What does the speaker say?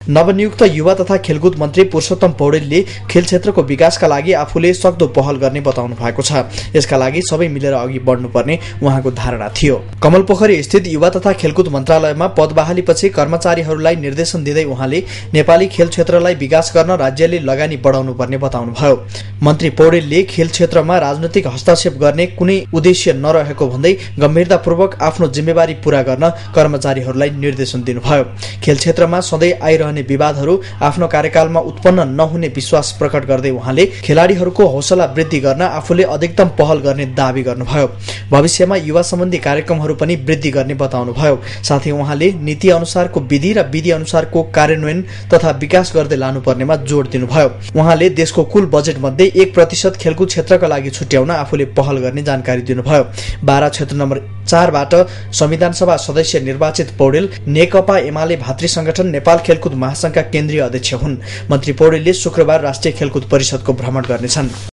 नवनियुक्त युवा तथा खेलकुद मन्त्री पुरुषोत्तम पौडेलले खेल क्षेत्रको विकासका लागि आफूले सक्दो पहल गर्ने बताउनु भएको छ। यसका लागि सबै मिलेर अघि बढ्नुपर्ने उहाँको धारणा थियो। कमलपोखरी स्थित युवा तथा खेलकुद मन्त्रालयमा पदबहालीपछि कर्मचारीहरूलाई निर्देशन दिँदै उहाँले नेपाली खेल क्षेत्रलाई विकास गर्न राज्यले लगानी बढाउनुपर्ने बताउनुभयो। मन्त्री पौडेलले खेल क्षेत्रमा राजनैतिक हस्तक्षेप गर्ने कुनै उद्देश्य नरहेको भन्दै गम्भीरतापूर्वक आफ्नो जिम्मेवारी पूरा गर्न कर्मचारीहरूलाई निर्देशन दिनुभयो। खेल क्षेत्रमा सधैँ आइरहने विवादहरू आफ्नो कार्यकालमा उत्पन्न नहुने विश्वास प्रकट गर्दै उहाँले खेलाडीहरूको हौसला वृद्धि गर्न आफूले अधिकतम पहल गर्ने दावी गर्नुभयो। भविष्यमा युवा सम्बन्धी कार्यक्रमहरू पनि वृद्धि गर्ने बताउनुभयो। साथै उहाँले नीति अनुसारको विधि र विधि अनुसारको कार्यान्वयन तथा विकास गर्दै लानुपर्नेमा जोड दिनुभयो। उहाँले देशको कुल बजेट मध्ये 1% खेलकुद क्षेत्रका लागि छुट्याउन आफूले पहल गर्ने जानकारी दिनुभयो। बारा क्षेत्र नम्बर 4 बाट संविधान सभा सदस्य निर्वाचित पौडेल नेकपा एमाले भातृ संगठन नेपाल खेलकुद महासंघका केन्द्रीय अध्यक्ष हुन्। मन्त्री पौडेलले शुक्रबार राष्ट्रिय खेलकुद परिषदको भ्रमण गर्नेछन्।